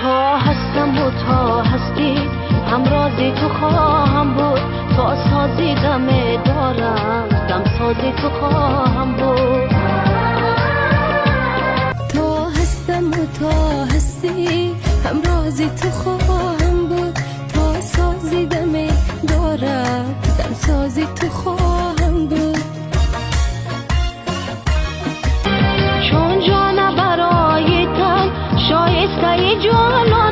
То ҳастам ва то ҳастӣ, ҳамрози ту хоҳам буд. То сози даме дорам, дамсози ту хоҳам буд. То ҳастам ва то ҳастӣ, ҳамрози ту хоҳам буд. То сози даме дорам, дамсози ту хоҳам буд. Чун ҷона барои тан шоистаи ҷононам.